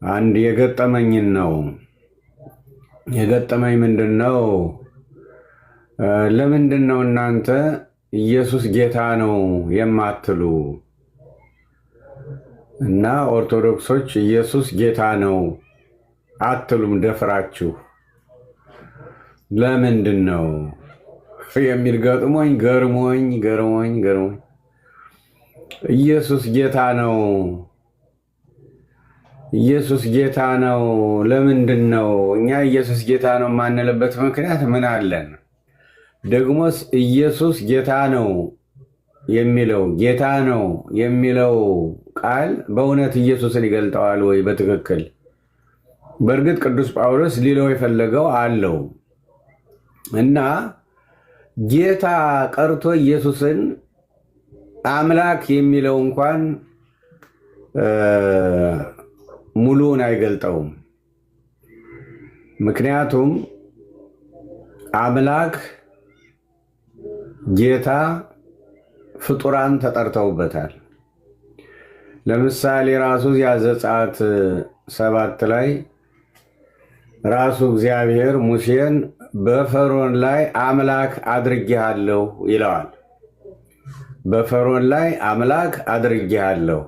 አንድ የገጠመኝን ነው። የገጠመኝ ምንድን ነው? ለምንድን ነው እናንተ ኢየሱስ ጌታ ነው የማትሉ? እና ኦርቶዶክሶች ኢየሱስ ጌታ ነው አትሉም ደፍራችሁ ለምንድን ነው የሚል ገጥሞኝ ገርሞኝ ገርሞኝ ገርሞኝ፣ ኢየሱስ ጌታ ነው፣ ኢየሱስ ጌታ ነው። ለምንድን ነው እኛ ኢየሱስ ጌታ ነው የማንልበት ምክንያት ምን አለን? ደግሞስ ኢየሱስ ጌታ ነው የሚለው፣ ጌታ ነው የሚለው ቃል በእውነት ኢየሱስን ይገልጠዋል ወይ በትክክል? በእርግጥ ቅዱስ ጳውሎስ ሊለው የፈለገው አለው እና ጌታ ቀርቶ ኢየሱስን አምላክ የሚለው እንኳን ሙሉውን አይገልጠውም። ምክንያቱም አምላክ፣ ጌታ ፍጡራን ተጠርተውበታል። ለምሳሌ ራሱ እዚያ ዘጸአት 7 ላይ ራሱ እግዚአብሔር ሙሴን በፈርዖን ላይ አምላክ አድርጌሃለሁ ይለዋል። በፈርዖን ላይ አምላክ አድርጌሃለሁ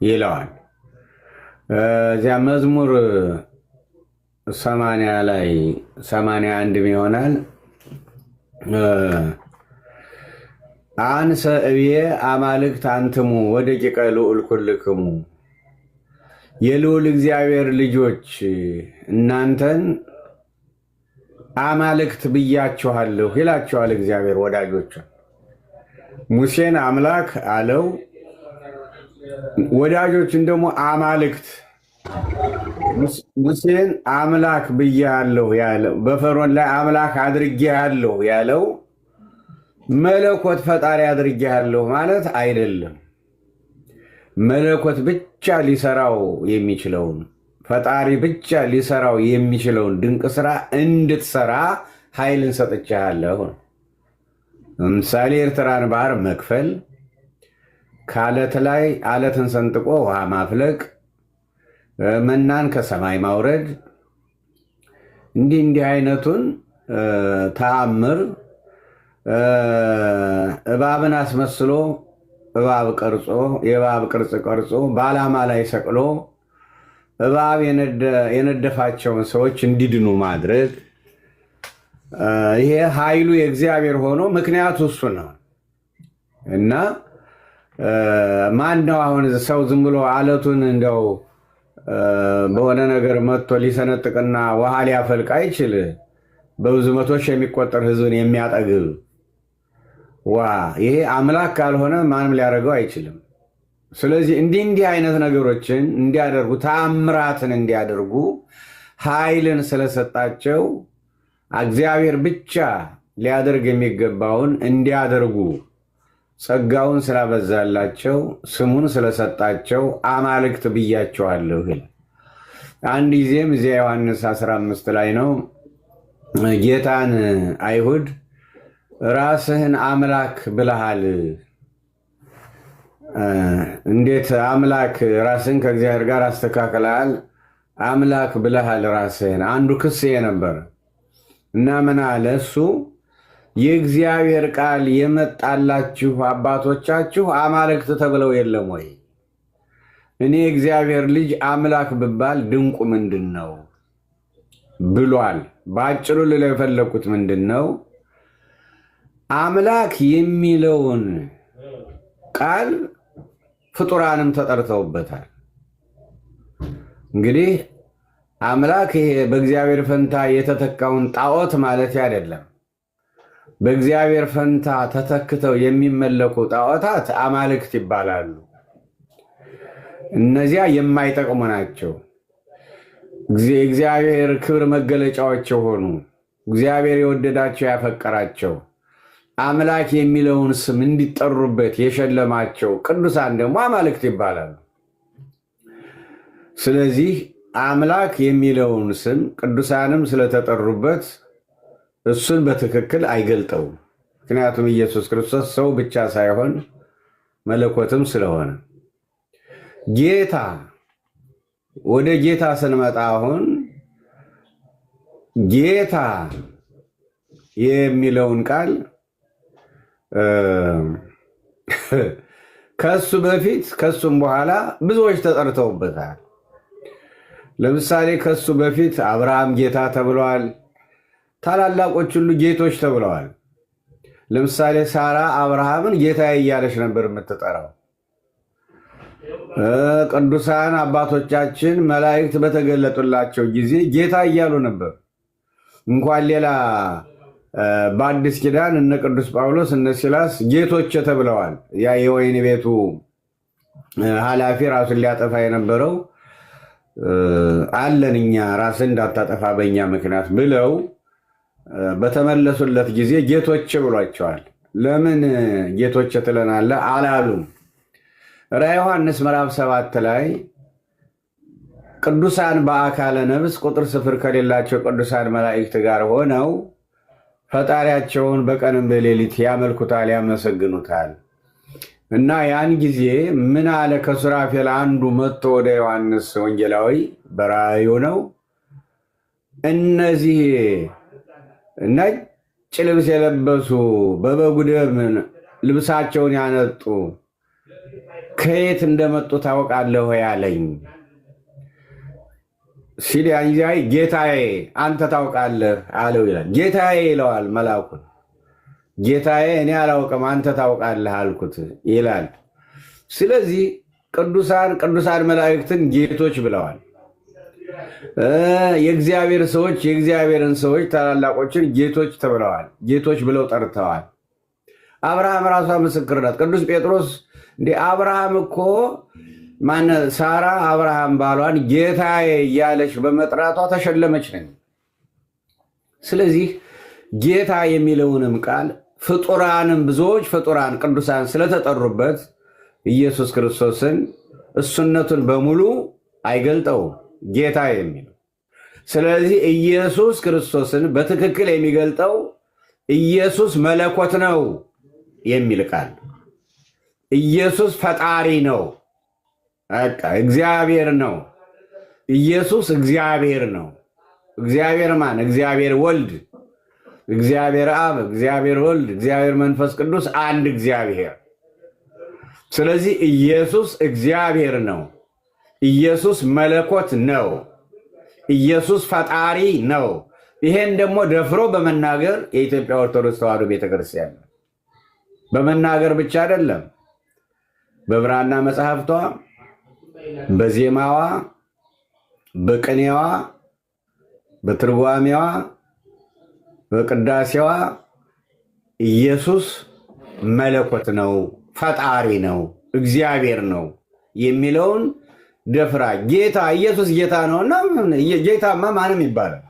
ይለዋል። እዚያ መዝሙር 80 ላይ፣ 81ም ይሆናል፣ አንሰ እብየ አማልክት አንትሙ ወደቂቀ ልዑል ኩልክሙ፣ የልዑል እግዚአብሔር ልጆች እናንተን አማልክት ብያችኋለሁ ይላቸዋል እግዚአብሔር ወዳጆቹን። ሙሴን አምላክ አለው፣ ወዳጆችን ደግሞ አማልክት። ሙሴን አምላክ ብያለሁ ያለው፣ በፈርዖን ላይ አምላክ አድርጌሃለሁ ያለው መለኮት ፈጣሪ አድርጌሃለሁ ማለት አይደለም። መለኮት ብቻ ሊሰራው የሚችለውን፣ ፈጣሪ ብቻ ሊሰራው የሚችለውን ድንቅ ስራ እንድትሰራ ኃይልን ሰጥቼሃለሁ። ለምሳሌ ኤርትራን ባህር መክፈል፣ ከአለት ላይ አለትን ሰንጥቆ ውሃ ማፍለቅ፣ መናን ከሰማይ ማውረድ፣ እንዲህ እንዲህ አይነቱን ተአምር፣ እባብን አስመስሎ፣ እባብ ቀርጾ፣ የእባብ ቅርጽ ቀርጾ በዓላማ ላይ ሰቅሎ እባብ የነደፋቸውን ሰዎች እንዲድኑ ማድረግ፣ ይሄ ኃይሉ የእግዚአብሔር ሆኖ ምክንያቱ እሱ ነው። እና ማን ነው አሁን ሰው ዝም ብሎ አለቱን እንደው በሆነ ነገር መጥቶ ሊሰነጥቅና ውሃ ሊያፈልቅ አይችል። በብዙ መቶ ሺህ የሚቆጠር ህዝብን የሚያጠግብ ዋ፣ ይሄ አምላክ ካልሆነ ማንም ሊያደርገው አይችልም። ስለዚህ እንዲህ እንዲህ አይነት ነገሮችን እንዲያደርጉ፣ ተአምራትን እንዲያደርጉ ኃይልን ስለሰጣቸው፣ እግዚአብሔር ብቻ ሊያደርግ የሚገባውን እንዲያደርጉ ጸጋውን ስላበዛላቸው፣ ስሙን ስለሰጣቸው አማልክት ብያቸዋለሁ ይላል። አንድ ጊዜም እዚያ ዮሐንስ 15 ላይ ነው፣ ጌታን አይሁድ ራስህን አምላክ ብለሃል፣ እንዴት አምላክ ራስህን ከእግዚአብሔር ጋር አስተካክለሃል፣ አምላክ ብለሃል ራስህን። አንዱ ክስ ይሄ ነበር እና ምን አለ እሱ? የእግዚአብሔር ቃል የመጣላችሁ አባቶቻችሁ አማልክት ተብለው የለም ወይ? እኔ የእግዚአብሔር ልጅ አምላክ ብባል ድንቁ ምንድን ነው ብሏል። በአጭሩ ልለው የፈለግኩት ምንድን ነው? አምላክ የሚለውን ቃል ፍጡራንም ተጠርተውበታል። እንግዲህ አምላክ ይሄ በእግዚአብሔር ፈንታ የተተካውን ጣዖት ማለት አይደለም። በእግዚአብሔር ፈንታ ተተክተው የሚመለኩ ጣዖታት አማልክት ይባላሉ። እነዚያ የማይጠቅሙ ናቸው። የእግዚአብሔር ክብር መገለጫዎች የሆኑ፣ እግዚአብሔር የወደዳቸው፣ ያፈቀራቸው፣ አምላክ የሚለውን ስም እንዲጠሩበት የሸለማቸው ቅዱሳን ደግሞ አማልክት ይባላሉ። ስለዚህ አምላክ የሚለውን ስም ቅዱሳንም ስለተጠሩበት እሱን በትክክል አይገልጠውም። ምክንያቱም ኢየሱስ ክርስቶስ ሰው ብቻ ሳይሆን መለኮትም ስለሆነ። ጌታ ወደ ጌታ ስንመጣ አሁን ጌታ የሚለውን ቃል ከሱ በፊት ከሱም በኋላ ብዙዎች ተጠርተውበታል። ለምሳሌ ከሱ በፊት አብርሃም ጌታ ተብለዋል። ታላላቆች ሁሉ ጌቶች ተብለዋል። ለምሳሌ ሳራ አብርሃምን ጌታዬ እያለች ነበር የምትጠራው። ቅዱሳን አባቶቻችን መላእክት በተገለጡላቸው ጊዜ ጌታ እያሉ ነበር። እንኳን ሌላ በአዲስ ኪዳን እነ ቅዱስ ጳውሎስ እነ ሲላስ ጌቶች ተብለዋል። ያ የወይን ቤቱ ኃላፊ ራሱን ሊያጠፋ የነበረው አለን እኛ ራስን እንዳታጠፋ በእኛ ምክንያት ብለው በተመለሱለት ጊዜ ጌቶች ብሏቸዋል። ለምን ጌቶች ትለናለህ አላሉም። ራዕየ ዮሐንስ ምዕራፍ 7 ላይ ቅዱሳን በአካለ ነብስ ቁጥር ስፍር ከሌላቸው ቅዱሳን መላእክት ጋር ሆነው ፈጣሪያቸውን በቀንም በሌሊት ያመልኩታል፣ ያመሰግኑታል። እና ያን ጊዜ ምን አለ? ከሱራፌል አንዱ መጥቶ ወደ ዮሐንስ ወንጌላዊ በራእዩ ነው። እነዚህ ነጭ ልብስ የለበሱ በበጉ ደም ልብሳቸውን ያነጡ ከየት እንደመጡ ታውቃለህ ወይ አለኝ ሲል ያን ጊዜ ጌታዬ አንተ ታውቃለህ አለው ይላል። ጌታዬ ይለዋል መልአኩን። ጌታዬ እኔ አላውቅም አንተ ታውቃለህ አልኩት ይላል። ስለዚህ ቅዱሳን መላእክትን ጌቶች ብለዋል። የእግዚአብሔር ሰዎች የእግዚአብሔርን ሰዎች ታላላቆችን ጌቶች ተብለዋል። ጌቶች ብለው ጠርተዋል። አብርሃም ራሷ ምስክር ናት። ቅዱስ ጴጥሮስ እንደ አብርሃም እኮ ማነ ሳራ አብርሃም ባሏን ጌታዬ እያለች በመጥራቷ ተሸለመች ነኝ። ስለዚህ ጌታ የሚለውንም ቃል ፍጡራንም ብዙዎች ፍጡራን ቅዱሳን ስለተጠሩበት ኢየሱስ ክርስቶስን እሱነቱን በሙሉ አይገልጠውም ጌታ የሚለው። ስለዚህ ኢየሱስ ክርስቶስን በትክክል የሚገልጠው ኢየሱስ መለኮት ነው የሚል ቃል፣ ኢየሱስ ፈጣሪ ነው፣ በቃ እግዚአብሔር ነው። ኢየሱስ እግዚአብሔር ነው። እግዚአብሔር ማን? እግዚአብሔር ወልድ፣ እግዚአብሔር አብ፣ እግዚአብሔር ወልድ፣ እግዚአብሔር መንፈስ ቅዱስ አንድ እግዚአብሔር። ስለዚህ ኢየሱስ እግዚአብሔር ነው። ኢየሱስ መለኮት ነው። ኢየሱስ ፈጣሪ ነው። ይሄን ደግሞ ደፍሮ በመናገር የኢትዮጵያ ኦርቶዶክስ ተዋሕዶ ቤተክርስቲያን ነው። በመናገር ብቻ አይደለም፣ በብራና መጽሐፍቷ፣ በዜማዋ፣ በቅኔዋ፣ በትርጓሜዋ፣ በቅዳሴዋ ኢየሱስ መለኮት ነው፣ ፈጣሪ ነው፣ እግዚአብሔር ነው የሚለውን ደፍራ ጌታ ኢየሱስ ጌታ ነውና ጌታማ ማንም ይባላል።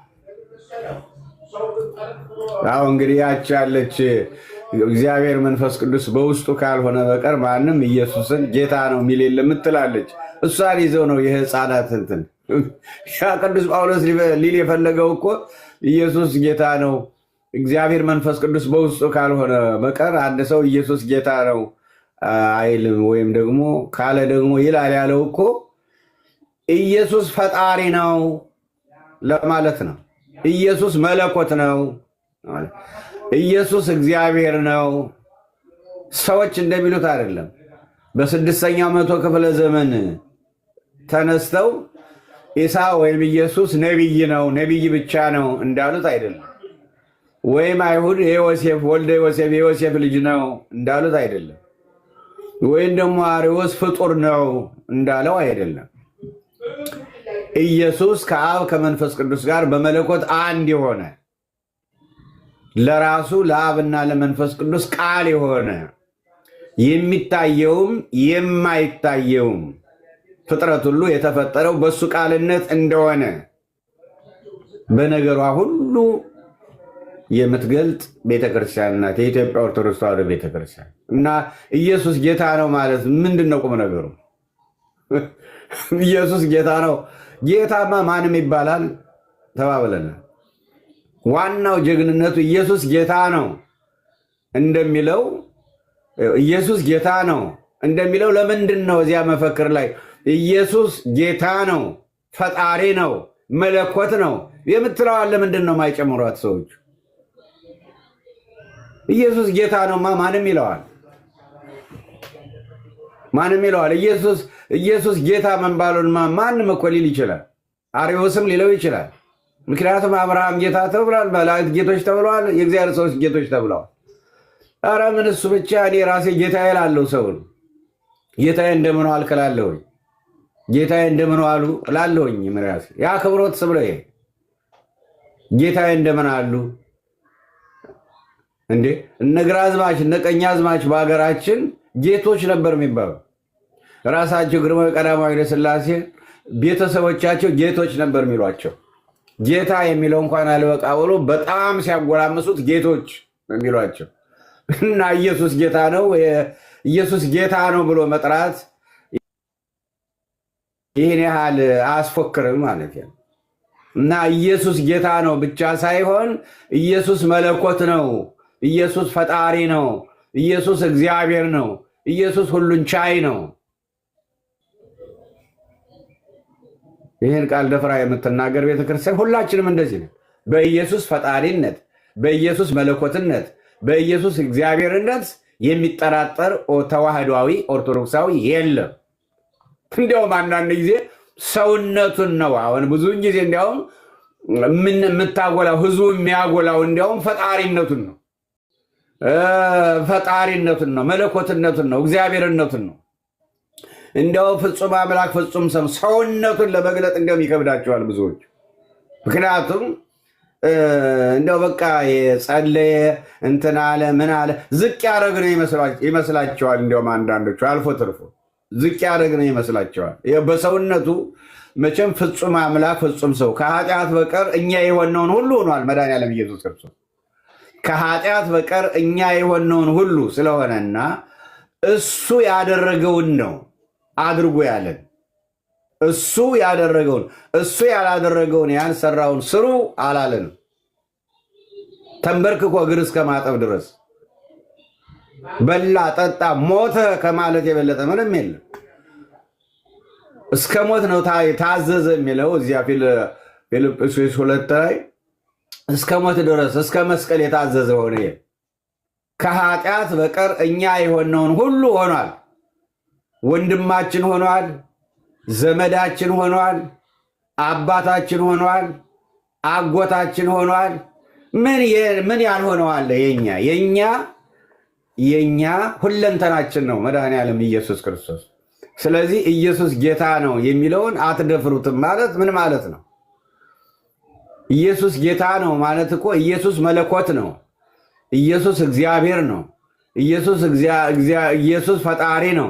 አሁ እንግዲህ ያች ያለች እግዚአብሔር መንፈስ ቅዱስ በውስጡ ካልሆነ በቀር ማንም ኢየሱስን ጌታ ነው የሚል የለም ትላለች። እሷን ይዘው ነው የህፃናት እንትን። ያ ቅዱስ ጳውሎስ ሊል የፈለገው እኮ ኢየሱስ ጌታ ነው፣ እግዚአብሔር መንፈስ ቅዱስ በውስጡ ካልሆነ በቀር አንድ ሰው ኢየሱስ ጌታ ነው አይልም፣ ወይም ደግሞ ካለ ደግሞ ይላል ያለው እኮ ኢየሱስ ፈጣሪ ነው ለማለት ነው። ኢየሱስ መለኮት ነው። ኢየሱስ እግዚአብሔር ነው። ሰዎች እንደሚሉት አይደለም። በስድስተኛው መቶ ክፍለ ዘመን ተነስተው ኢሳ ወይም ኢየሱስ ነቢይ ነው፣ ነቢይ ብቻ ነው እንዳሉት አይደለም። ወይም አይሁድ የዮሴፍ ወልደ ዮሴፍ የዮሴፍ ልጅ ነው እንዳሉት አይደለም። ወይም ደግሞ አርዮስ ፍጡር ነው እንዳለው አይደለም። ኢየሱስ ከአብ ከመንፈስ ቅዱስ ጋር በመለኮት አንድ የሆነ ለራሱ ለአብና ለመንፈስ ቅዱስ ቃል የሆነ የሚታየውም የማይታየውም ፍጥረት ሁሉ የተፈጠረው በእሱ ቃልነት እንደሆነ በነገሯ ሁሉ የምትገልጥ ቤተክርስቲያን ናት የኢትዮጵያ ኦርቶዶክስ ተዋሕዶ ቤተክርስቲያን። እና ኢየሱስ ጌታ ነው ማለት ምንድን ነው ቁም ነገሩ? ኢየሱስ ጌታ ነው። ጌታማ ማንም ይባላል ተባብለናል። ዋናው ጀግንነቱ ኢየሱስ ጌታ ነው እንደሚለው ኢየሱስ ጌታ ነው እንደሚለው ለምንድን ነው እዚያ መፈክር ላይ ኢየሱስ ጌታ ነው ፈጣሪ ነው፣ መለኮት ነው የምትለዋን ለምንድን ነው የማይጨምሯት ሰዎች? ኢየሱስ ጌታ ነውማ ማንም ይለዋል፣ ማንም ይለዋል። ኢየሱስ ጌታ መባሉንማ ማንም እኮ ሊል ይችላል። አርዮስም ሊለው ይችላል። ምክንያቱም አብርሃም ጌታ ተብሏል፣ መላእክት ጌቶች ተብለዋል፣ የእግዚአብሔር ሰዎች ጌቶች ተብለዋል። ኧረ ምን እሱ ብቻ፣ እኔ ራሴ ጌታዬ እላለሁ። ሰውን ጌታዬ እንደምን ዋልክ እላለሁኝ። ጌታዬ እንደምን ዋሉ እላለሁኝ። ራሴ የአክብሮት ስም ነው ይሄ። ጌታዬ እንደምን አሉ እንዴ! እነ ግራዝማች እነ ቀኛዝማች በሀገራችን ጌቶች ነበር የሚባሉ። ራሳቸው ግርማዊ ቀዳማዊ ኃይለ ሥላሴ ቤተሰቦቻቸው ጌቶች ነበር የሚሏቸው። ጌታ የሚለው እንኳን አልበቃ ብሎ በጣም ሲያጎላምሱት ጌቶች የሚሏቸው። እና ኢየሱስ ጌታ ነው፣ ኢየሱስ ጌታ ነው ብሎ መጥራት ይህን ያህል አያስፎክርም ማለት ነው። እና ኢየሱስ ጌታ ነው ብቻ ሳይሆን ኢየሱስ መለኮት ነው፣ ኢየሱስ ፈጣሪ ነው፣ ኢየሱስ እግዚአብሔር ነው፣ ኢየሱስ ሁሉን ቻይ ነው። ይህን ቃል ደፍራ የምትናገር ቤተክርስቲያን ሁላችንም እንደዚህ ነው። በኢየሱስ ፈጣሪነት፣ በኢየሱስ መለኮትነት፣ በኢየሱስ እግዚአብሔርነት የሚጠራጠር ተዋህዷዊ ኦርቶዶክሳዊ የለም። እንዲያውም አንዳንድ ጊዜ ሰውነቱን ነው። አሁን ብዙውን ጊዜ እንዲያውም የምታጎላው ህዝቡ የሚያጎላው እንዲያውም ፈጣሪነቱን ነው፣ ፈጣሪነቱን ነው፣ መለኮትነቱን ነው፣ እግዚአብሔርነቱን ነው። እንዲያው ፍጹም አምላክ ፍጹም ሰው ሰውነቱን ለመግለጥ እንዲያውም ይከብዳቸዋል ብዙዎች። ምክንያቱም እንዲያው በቃ የጸለየ እንትን አለ ምን አለ ዝቅ ያደረግ ነው ይመስላቸዋል። እንዲያውም አንዳንዶቹ አልፎ ተርፎ ዝቅ ያደረግ ነው ይመስላቸዋል። በሰውነቱ መቼም ፍጹም አምላክ ፍጹም ሰው ከኃጢአት በቀር እኛ የሆነውን ሁሉ ሆኗል። መድኃኒዓለም ኢየሱስ ክርስቶስ ከኃጢአት በቀር እኛ የሆነውን ሁሉ ስለሆነና እሱ ያደረገውን ነው አድርጎ ያለን። እሱ ያደረገውን፣ እሱ ያላደረገውን ያልሰራውን ስሩ አላለን። ተንበርክኮ እግር እስከ ማጠብ ድረስ በላ፣ ጠጣ፣ ሞተ ከማለት የበለጠ ምንም የለም። እስከ ሞት ነው ታዘዘ የሚለው እዚያ ፊልጵስዩስ 2 ላይ እስከ ሞት ድረስ እስከ መስቀል የታዘዘ ሆነ። ከኃጢአት በቀር እኛ የሆነውን ሁሉ ሆኗል። ወንድማችን ሆኗል። ዘመዳችን ሆኗል። አባታችን ሆኗል። አጎታችን ሆኗል። ምን ያልሆነው አለ? የኛ ሁለንተናችን ነው መድኃኔዓለም ኢየሱስ ክርስቶስ። ስለዚህ ኢየሱስ ጌታ ነው የሚለውን አትደፍሩትም ማለት ምን ማለት ነው? ኢየሱስ ጌታ ነው ማለት እኮ ኢየሱስ መለኮት ነው፣ ኢየሱስ እግዚአብሔር ነው፣ ኢየሱስ ፈጣሪ ነው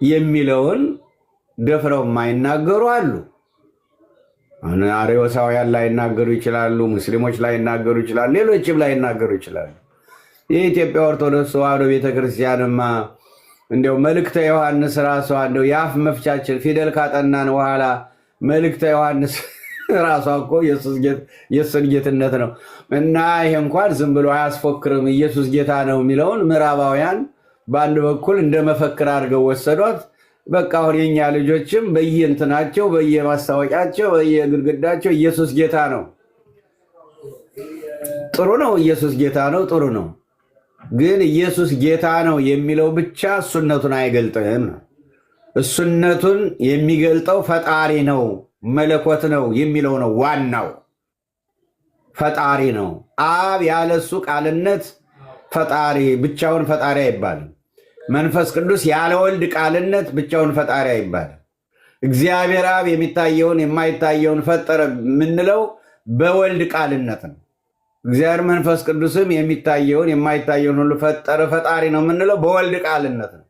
የሚለውን ደፍረው የማይናገሩ አሉ። አሁን አርዮሳውያን ላይናገሩ ይችላሉ፣ ሙስሊሞች ላይናገሩ ይችላሉ፣ ሌሎችም ላይናገሩ ይችላሉ። የኢትዮጵያ ኦርቶዶክስ ተዋሕዶ ቤተክርስቲያንማ እንዲያው መልእክተ ዮሐንስ ራሷ እንዲያው የአፍ መፍቻችን ፊደል ካጠናን በኋላ መልእክተ ዮሐንስ ራሷ እኮ የእሱን ጌትነት ነው። እና ይሄ እንኳን ዝም ብሎ አያስፎክርም። ኢየሱስ ጌታ ነው የሚለውን ምዕራባውያን በአንድ በኩል እንደ መፈክር አድርገው ወሰዷት። በቃ አሁን የኛ ልጆችም በየእንትናቸው በየማስታወቂያቸው በየግድግዳቸው ኢየሱስ ጌታ ነው። ጥሩ ነው። ኢየሱስ ጌታ ነው፣ ጥሩ ነው። ግን ኢየሱስ ጌታ ነው የሚለው ብቻ እሱነቱን አይገልጥም። እሱነቱን የሚገልጠው ፈጣሪ ነው፣ መለኮት ነው የሚለው ነው ዋናው። ፈጣሪ ነው። አብ ያለ እሱ ቃልነት ፈጣሪ ብቻውን ፈጣሪ አይባልም። መንፈስ ቅዱስ ያለ ወልድ ቃልነት ብቻውን ፈጣሪ አይባልም። እግዚአብሔር አብ የሚታየውን የማይታየውን ፈጠረ የምንለው በወልድ ቃልነት ነው። እግዚአብሔር መንፈስ ቅዱስም የሚታየውን የማይታየውን ሁሉ ፈጠረ ፈጣሪ ነው የምንለው በወልድ ቃልነት ነው።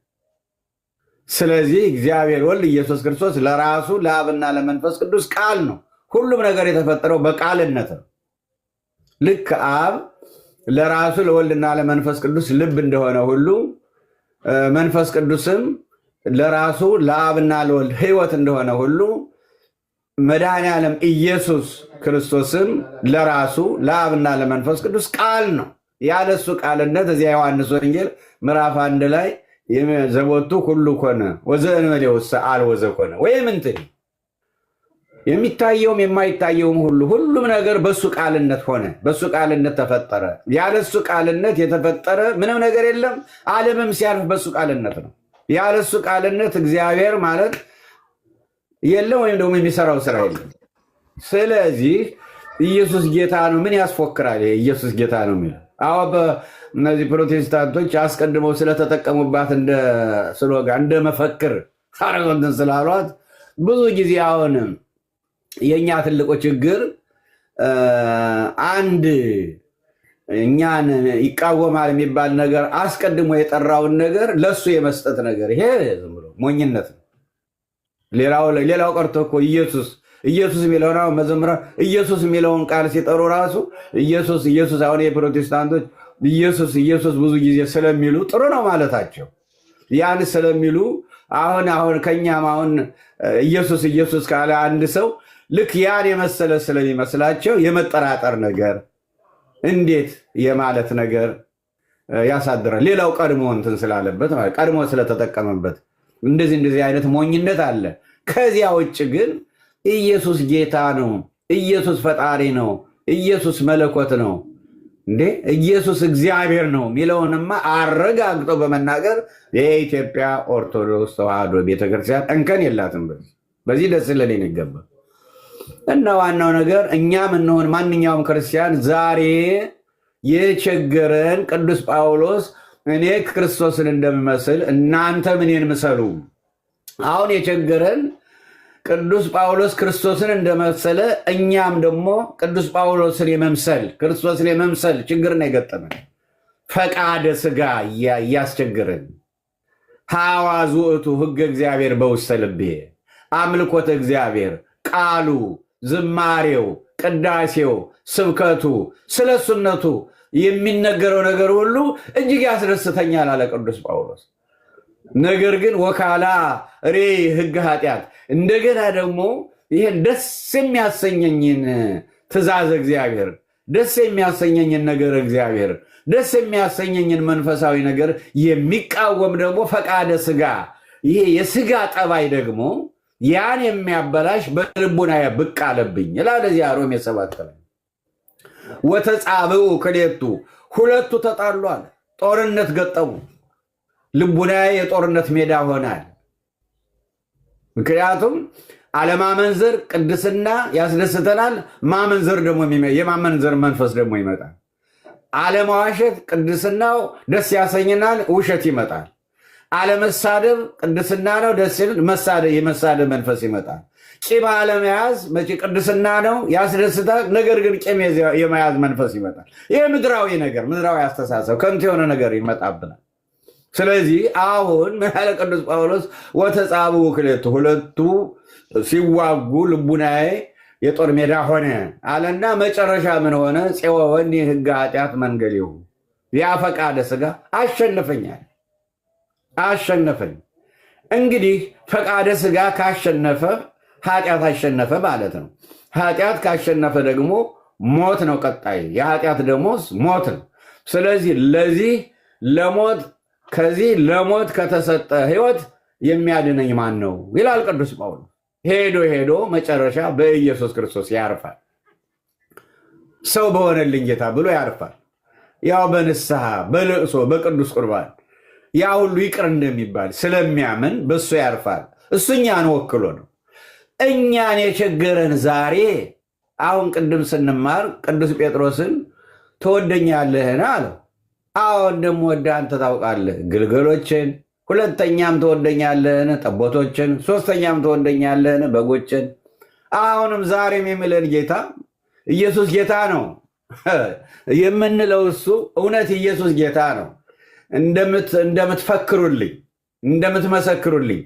ስለዚህ እግዚአብሔር ወልድ ኢየሱስ ክርስቶስ ለራሱ ለአብና ለመንፈስ ቅዱስ ቃል ነው። ሁሉም ነገር የተፈጠረው በቃልነት ነው። ልክ አብ ለራሱ ለወልድና ለመንፈስ ቅዱስ ልብ እንደሆነ ሁሉ መንፈስ ቅዱስም ለራሱ ለአብና ለወልድ ሕይወት እንደሆነ ሁሉ መድኃኔዓለም ኢየሱስ ክርስቶስም ለራሱ ለአብና ለመንፈስ ቅዱስ ቃል ነው። ያለሱ ቃልነት እዚያ ዮሐንስ ወንጌል ምዕራፍ 1 ላይ ዘቦቱ ሁሉ ኮነ ወዘእንበሌውሰ አልቦ ዘኮነ ወይም እንትን የሚታየውም የማይታየውም ሁሉ ሁሉም ነገር በሱ ቃልነት ሆነ፣ በሱ ቃልነት ተፈጠረ። ያለሱ ቃልነት የተፈጠረ ምንም ነገር የለም። ዓለምም ሲያልፍ በሱ ቃልነት ነው። ያለሱ ቃልነት እግዚአብሔር ማለት የለም፣ ወይም ደግሞ የሚሰራው ስራ የለም። ስለዚህ ኢየሱስ ጌታ ነው። ምን ያስፎክራል? ይሄ ኢየሱስ ጌታ ነው የሚለው አዎ፣ እነዚህ ፕሮቴስታንቶች አስቀድመው ስለተጠቀሙባት እንደ slogan፣ እንደ መፈክር አረገው እንትን ስላሏት ብዙ ጊዜ አሁን የእኛ ትልቁ ችግር አንድ እኛን ይቃወማል የሚባል ነገር አስቀድሞ የጠራውን ነገር ለሱ የመስጠት ነገር፣ ይሄ ዝም ብሎ ሞኝነት ነው። ሌላው ቀርቶ እኮ ኢየሱስ ኢየሱስ የሚለውን አሁን መዘምራን ኢየሱስ የሚለውን ቃል ሲጠሩ ራሱ ኢየሱስ ኢየሱስ፣ አሁን የፕሮቴስታንቶች ኢየሱስ ኢየሱስ ብዙ ጊዜ ስለሚሉ ጥሩ ነው ማለታቸው፣ ያን ስለሚሉ አሁን ከኛም አሁን ኢየሱስ ኢየሱስ ካለ አንድ ሰው ልክ ያን የመሰለ ስለሚመስላቸው የመጠራጠር ነገር፣ እንዴት የማለት ነገር ያሳድራል። ሌላው ቀድሞ እንትን ስላለበት ማለት ቀድሞ ስለተጠቀመበት እንደዚህ እንደዚህ አይነት ሞኝነት አለ። ከዚያ ውጭ ግን ኢየሱስ ጌታ ነው፣ ኢየሱስ ፈጣሪ ነው፣ ኢየሱስ መለኮት ነው፣ እንዴ ኢየሱስ እግዚአብሔር ነው የሚለውንማ አረጋግጦ በመናገር የኢትዮጵያ ኦርቶዶክስ ተዋሕዶ ቤተክርስቲያን እንከን የላትም። በዚህ ደስ ሊለን ይገባል። እና ዋናው ነገር እኛም እንሆን ማንኛውም ክርስቲያን ዛሬ የቸገረን ቅዱስ ጳውሎስ እኔ ክርስቶስን እንደምመስል እናንተም እኔን ምሰሉ። አሁን የቸገረን ቅዱስ ጳውሎስ ክርስቶስን እንደመሰለ እኛም ደግሞ ቅዱስ ጳውሎስን የመምሰል፣ ክርስቶስን የመምሰል ችግር ነው የገጠመን። ፈቃደ ስጋ እያስቸገረን፣ ሐዋዝ ውእቱ ሕገ እግዚአብሔር በውስተ ልቤ፣ አምልኮተ እግዚአብሔር፣ ቃሉ፣ ዝማሬው፣ ቅዳሴው፣ ስብከቱ፣ ስለ እሱነቱ የሚነገረው ነገር ሁሉ እጅግ ያስደስተኛል አለ ቅዱስ ጳውሎስ። ነገር ግን ወካልአ እሬኢ ሕገ ኃጢአት፣ እንደገና ደግሞ ይህን ደስ የሚያሰኘኝን ትእዛዝ እግዚአብሔር፣ ደስ የሚያሰኘኝን ነገር እግዚአብሔር፣ ደስ የሚያሰኘኝን መንፈሳዊ ነገር የሚቃወም ደግሞ ፈቃደ ስጋ፣ ይሄ የስጋ ጠባይ ደግሞ ያን የሚያበላሽ በልቡና ብቅ አለብኝ ይላል እዚያ ሮሜ 7 ላይ። ወተጻብኡ ክልኤቱ፣ ሁለቱ ተጣሉ አለ። ጦርነት ገጠሙ። ልቡናዬ የጦርነት ሜዳ ሆናል። ምክንያቱም አለማመንዘር ቅድስና ያስደስተናል። ማመንዘር ደግሞ የማመንዘር መንፈስ ደግሞ ይመጣል። አለመዋሸት ቅድስናው ደስ ያሰኝናል፣ ውሸት ይመጣል። አለመሳደብ ቅድስና ነው፣ ደስ ይል፣ የመሳደብ መንፈስ ይመጣል። ቂም አለመያዝ መቼ ቅድስና ነው፣ ያስደስታል። ነገር ግን ቂም የመያዝ መንፈስ ይመጣል። ይህ ምድራዊ ነገር፣ ምድራዊ አስተሳሰብ፣ ከንቱ የሆነ ነገር ይመጣብናል። ስለዚህ አሁን ምን አለ ቅዱስ ጳውሎስ? ወተጻብኡ ክልኤቱ፣ ሁለቱ ሲዋጉ ልቡናዬ የጦር ሜዳ ሆነ አለና መጨረሻ ምን ሆነ? ፄወወኒ ሕገ ኃጢአት መንገሌሁ፣ ያ ፈቃደ ስጋ አሸነፈኛል፣ አሸነፈኝ። እንግዲህ ፈቃደ ስጋ ካሸነፈ ኃጢአት አሸነፈ ማለት ነው። ኃጢአት ካሸነፈ ደግሞ ሞት ነው ቀጣይ። የኃጢአት ደሞዝ ሞት ነው። ስለዚህ ለዚህ ለሞት ከዚህ ለሞት ከተሰጠ ህይወት የሚያድነኝ ማን ነው ይላል ቅዱስ ጳውሎስ። ሄዶ ሄዶ መጨረሻ በኢየሱስ ክርስቶስ ያርፋል። ሰው በሆነልኝ ጌታ ብሎ ያርፋል። ያው በንስሐ፣ በልቅሶ፣ በቅዱስ ቁርባን ያ ሁሉ ይቅር እንደሚባል ስለሚያምን በእሱ ያርፋል። እሱ እኛን ወክሎ ነው። እኛን የቸገረን ዛሬ አሁን ቅድም ስንማር ቅዱስ ጴጥሮስን ትወደኛለህን አለው። አዎ እንደምወድህ አንተ ታውቃለህ። ግልገሎችን፣ ሁለተኛም ትወደኛለህን? ጠቦቶችን፣ ሶስተኛም ትወደኛለህን? በጎችን። አሁንም ዛሬም የሚለን ጌታ ኢየሱስ ጌታ ነው የምንለው እሱ እውነት ኢየሱስ ጌታ ነው። እንደምትፈክሩልኝ፣ እንደምትመሰክሩልኝ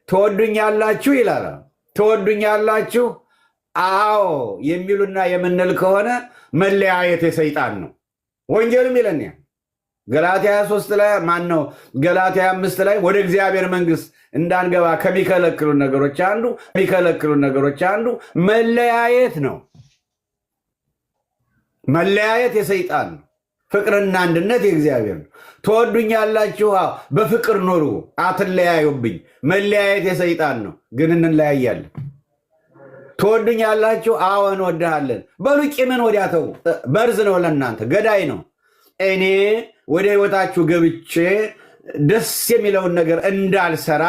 ትወዱኛላችሁ ይላል። ትወዱኛላችሁ? አዎ የሚሉና የምንል ከሆነ መለያየት የሰይጣን ነው። ወንጌልም ይለን ገላትያ 3 ላይ፣ ማን ነው፣ ገላትያ 5 ላይ ወደ እግዚአብሔር መንግስት እንዳንገባ ከሚከለክሉ ነገሮች አንዱ መለያየት ነው። መለያየት የሰይጣን ነው። ፍቅርና አንድነት የእግዚአብሔር ነው። ትወዱኛላችሁ፣ በፍቅር ኑሩ፣ አትለያዩብኝ። መለያየት የሰይጣን ነው፣ ግን እንለያያለን። ትወዱኛላችሁ? አዎ እንወድሃለን። በሉ ቂምን ወዲያ ተው። መርዝ ነው ለእናንተ፣ ገዳይ ነው። እኔ ወደ ህይወታችሁ ገብቼ ደስ የሚለውን ነገር እንዳልሰራ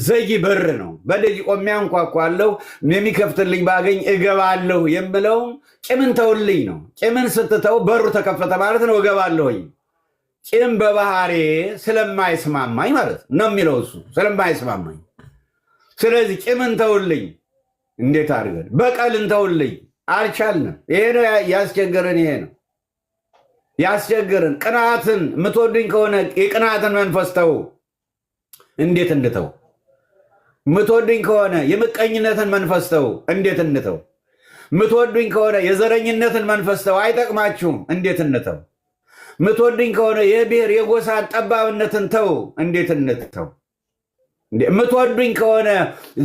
ዘጊ በር ነው። በደጅ ቆሜ አንኳኳለሁ፣ የሚከፍትልኝ ባገኝ እገባለሁ የምለው ቂምን ተውልኝ ነው። ቂምን ስትተው በሩ ተከፈተ ማለት ነው። እገባለሁኝ። ቂም በባህሬ ስለማይስማማኝ ማለት ነው የሚለው እሱ ስለማይስማማኝ። ስለዚህ ቂምን ተውልኝ። እንዴት አድርገን በቀልን ተውልኝ። አልቻልንም። ይሄ ነው ያስቸገረን። ይሄ ነው ያስቸገረን። ቅናትን የምትወዱኝ ከሆነ የቅናትን መንፈስ ተው። እንዴት እንተው? የምትወዱኝ ከሆነ የምቀኝነትን መንፈስ ተው። እንዴት እንተው? የምትወዱኝ ከሆነ የዘረኝነትን መንፈስ ተው። አይጠቅማችሁም። እንዴት እንተው? የምትወዱኝ ከሆነ የብሔር የጎሳን ጠባብነትን ተው። እንዴት እንተው? የምትወዱኝ ከሆነ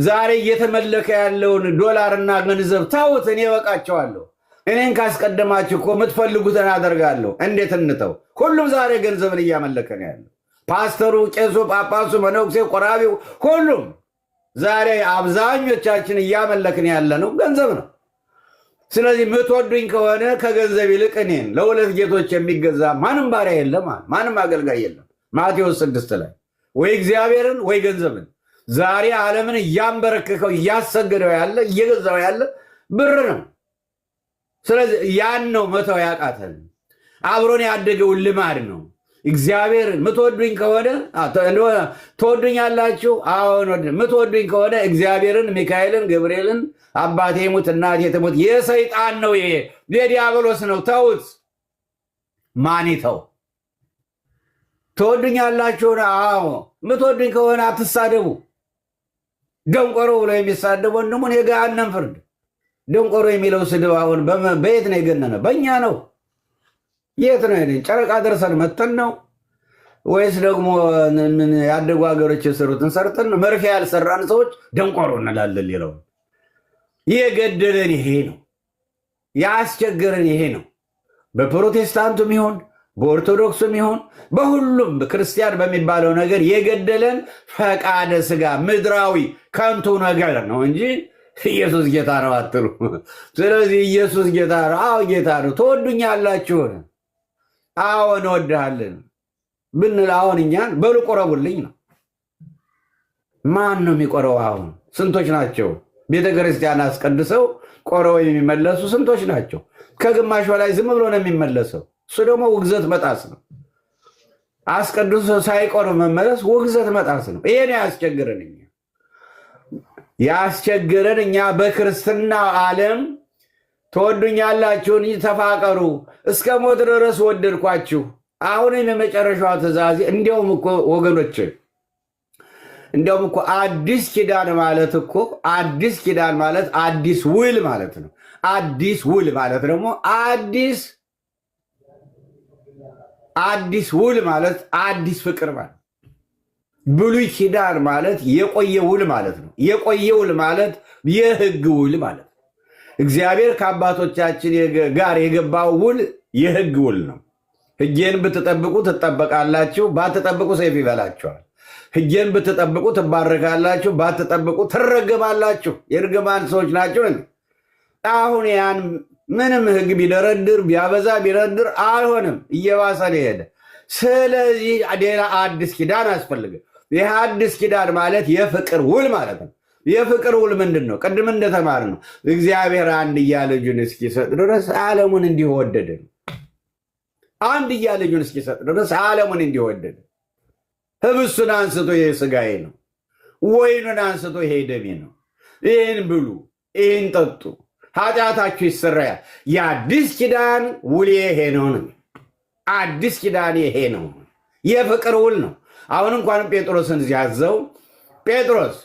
ዛሬ እየተመለከ ያለውን ዶላርና ገንዘብ ተውት። እኔ እበቃቸዋለሁ። እኔን ካስቀደማችሁ እኮ የምትፈልጉትን አደርጋለሁ። እንዴት እንተው? ሁሉም ዛሬ ገንዘብን እያመለከ ነው ያለው። ፓስተሩ፣ ቄሱ፣ ጳጳሱ፣ መነኩሴ፣ ቆራቢው፣ ሁሉም ዛሬ አብዛኞቻችን እያመለክን ያለ ነው ገንዘብ ነው። ስለዚህ የምትወዱኝ ከሆነ ከገንዘብ ይልቅ እኔን። ለሁለት ጌቶች የሚገዛ ማንም ባሪያ የለም፣ ማንም አገልጋይ የለም። ማቴዎስ 6 ላይ ወይ እግዚአብሔርን ወይ ገንዘብን። ዛሬ ዓለምን እያንበረከከው እያሰገደው ያለ እየገዛው ያለ ብር ነው። ስለዚህ ያን ነው መተው ያቃተን። አብሮን ያደገውን ልማድ ነው። እግዚአብሔርን ምትወዱኝ ከሆነ ትወዱኛላችሁ። አሁን ምትወዱኝ ከሆነ እግዚአብሔርን፣ ሚካኤልን፣ ገብርኤልን አባቴ ሙት እናቴ ትሙት የሰይጣን ነው፣ ይሄ የዲያብሎስ ነው፣ ተውት። ማን ይተው? ትወዱኛላችሁ? አዎ። ምትወዱኝ ከሆነ አትሳደቡ። ደንቆሮ ብሎ የሚሳደብ ወንድሙን የገሃነም ፍርድ። ደንቆሮ የሚለው ስድብ አሁን በየት ነው የገነነ? በእኛ ነው። የት ነው ሄደን? ጨረቃ ደርሰን መተን ነው ወይስ ደግሞ ያደጉ ሀገሮች የሰሩትን ሰርተን ነው? መርፌ ያልሰራን ሰዎች ደንቆሮ እንላለን። ሌላው የገደለን ይሄ ነው፣ ያስቸገረን ይሄ ነው። በፕሮቴስታንቱም ይሁን በኦርቶዶክሱም ይሁን በሁሉም ክርስቲያን በሚባለው ነገር የገደለን ፈቃደ ስጋ ምድራዊ ከንቱ ነገር ነው እንጂ ኢየሱስ ጌታ ነው አትሉ። ስለዚህ ኢየሱስ ጌታ ነው። አዎ ጌታ ነው። ትወዱኛላችሁን? አዎ እንወድሃለን ብንል አሁን እኛን በሉ ቆረቡልኝ ነው። ማን ነው የሚቆረው? አሁን ስንቶች ናቸው ቤተ ክርስቲያን አስቀድሰው ቆረው የሚመለሱ ስንቶች ናቸው? ከግማሽ በላይ ዝም ብሎ ነው የሚመለሰው። እሱ ደግሞ ውግዘት መጣስ ነው። አስቀድሶ ሳይቆርብ መመለስ ውግዘት መጣስ ነው። ይሄ ነው ያስቸግረን እኛ ያስቸግረን እኛ በክርስትና ዓለም ትወዱኛላችሁን ተፋቀሩ፣ እስከ ሞት ድረስ ወደድኳችሁ። አሁንም የመጨረሻዋ ትእዛዜ እንዲያውም እኮ ወገኖች፣ እንዲያውም እኮ አዲስ ኪዳን ማለት እኮ አዲስ ኪዳን ማለት አዲስ ውል ማለት ነው። አዲስ ውል ማለት ደግሞ አዲስ አዲስ ውል ማለት አዲስ ፍቅር ማለት ብሉይ ኪዳን ማለት የቆየ ውል ማለት ነው። የቆየ ውል ማለት የሕግ ውል ማለት ነው። እግዚአብሔር ከአባቶቻችን ጋር የገባው ውል የሕግ ውል ነው። ሕጌን ብትጠብቁ ትጠበቃላችሁ፣ ባትጠብቁ ሰይፍ ይበላችኋል። ሕጌን ብትጠብቁ ትባረካላችሁ፣ ባትጠብቁ ትረገማላችሁ። የእርግማን ሰዎች ናቸው። አሁን ያን ምንም ሕግ ቢደረድር ቢያበዛ ቢደረድር አልሆንም፣ እየባሰ ነው የሄደ። ስለዚህ ሌላ አዲስ ኪዳን አያስፈልግም። ይህ አዲስ ኪዳን ማለት የፍቅር ውል ማለት ነው። የፍቅር ውል ምንድን ነው? ቅድም እንደተማርነው እግዚአብሔር አንድያ ልጁን እስኪሰጥ ድረስ ዓለሙን እንዲሁ ወደደ ነው። አንድያ ልጁን እስኪሰጥ ድረስ ዓለሙን እንዲሁ ወደደ። ህብስቱን አንስቶ ይሄ ሥጋዬ ነው፣ ወይኑን አንስቶ ይሄ ደሜ ነው፣ ይህን ብሉ፣ ይህን ጠጡ፣ ኃጢአታችሁ ይሰረያል። የአዲስ ኪዳን ውል ይሄ ነው። አዲስ ኪዳን ይሄ ነው። የፍቅር ውል ነው። አሁን እንኳን ጴጥሮስን ሲያዘው ጴጥሮስ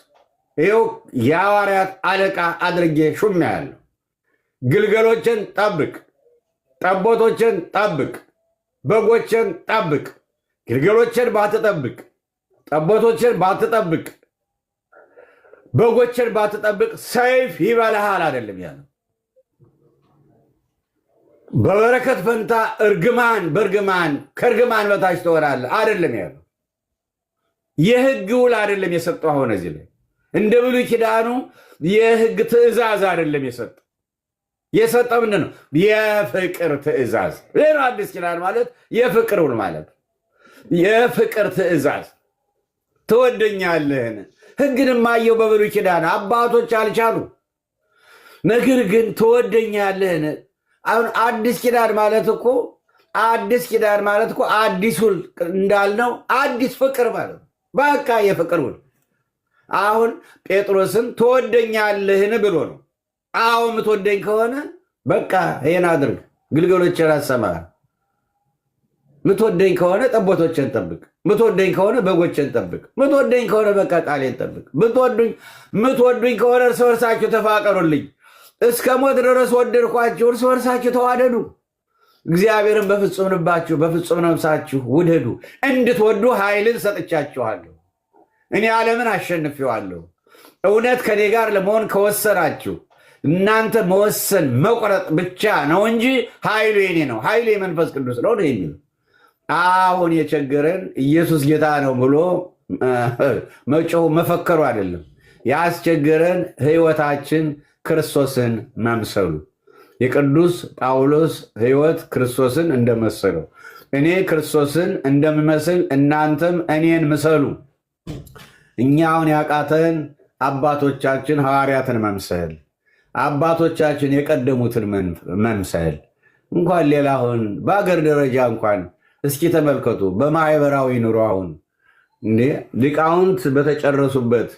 ይኸው የሐዋርያት አለቃ አድርጌ ሹሜሃለሁ፣ ግልገሎችን ጠብቅ፣ ጠቦቶችን ጠብቅ፣ በጎችን ጠብቅ። ግልገሎችን ባትጠብቅ፣ ጠቦቶችን ባትጠብቅ፣ በጎችን ባትጠብቅ ሰይፍ ይበላሃል አይደለም ያለው። በበረከት ፈንታ እርግማን በእርግማን ከእርግማን በታች ትሆናለህ አይደለም ያለው። የሕግ ውል አይደለም የሰጠው። አሁን እዚህ ላይ እንደ ብሉይ ኪዳኑ የህግ ትእዛዝ አይደለም የሰጠ። የሰጠ ምንድን ነው? የፍቅር ትእዛዝ። ይህ ነው አዲስ ኪዳን ማለት፣ የፍቅር ውል ማለት፣ የፍቅር ትእዛዝ። ትወደኛለህን? ህግን ማየው በብሉይ ኪዳን አባቶች አልቻሉ። ነገር ግን ትወደኛለህን? አሁን አዲስ ኪዳን ማለት እኮ አዲስ ውል እንዳልነው አዲስ ፍቅር ማለት ነው። በቃ የፍቅር ውል። አሁን ጴጥሮስን ትወደኛለህን ብሎ ነው። አዎ፣ የምትወደኝ ከሆነ በቃ ይሄን አድርግ፣ ግልገሎችን አሰማራ። ምትወደኝ ከሆነ ጠቦቶችን ጠብቅ። ምትወደኝ ከሆነ በጎችን ጠብቅ። ምትወደኝ ከሆነ በቃ ቃሌን ጠብቅ። ምትወዱኝ ከሆነ እርስ በርሳችሁ ተፋቀሩልኝ። እስከ ሞት ድረስ ወደድኳችሁ፣ እርስ በርሳችሁ ተዋደዱ። እግዚአብሔርን በፍጹም ልባችሁ በፍጹም ነፍሳችሁ ውደዱ። እንድትወዱ ኃይልን ሰጥቻችኋለሁ። እኔ ዓለምን አሸንፌዋለሁ። እውነት ከኔ ጋር ለመሆን ከወሰናችሁ፣ እናንተ መወሰን መቁረጥ ብቻ ነው እንጂ ኃይሉ የኔ ነው፣ ኃይሉ የመንፈስ ቅዱስ ነው ነው የሚለው። አሁን የቸገረን ኢየሱስ ጌታ ነው ብሎ መጮሁ መፈከሩ አይደለም። ያስቸገረን ሕይወታችን ክርስቶስን መምሰሉ። የቅዱስ ጳውሎስ ሕይወት ክርስቶስን እንደመሰለው፣ እኔ ክርስቶስን እንደምመስል እናንተም እኔን ምሰሉ። እኛ አሁን ያቃተን አባቶቻችን ሐዋርያትን መምሰል፣ አባቶቻችን የቀደሙትን መምሰል፣ እንኳን ሌላ አሁን በአገር ደረጃ እንኳን እስኪ ተመልከቱ። በማህበራዊ ኑሮ አሁን እንዴ ሊቃውንት በተጨረሱበት፣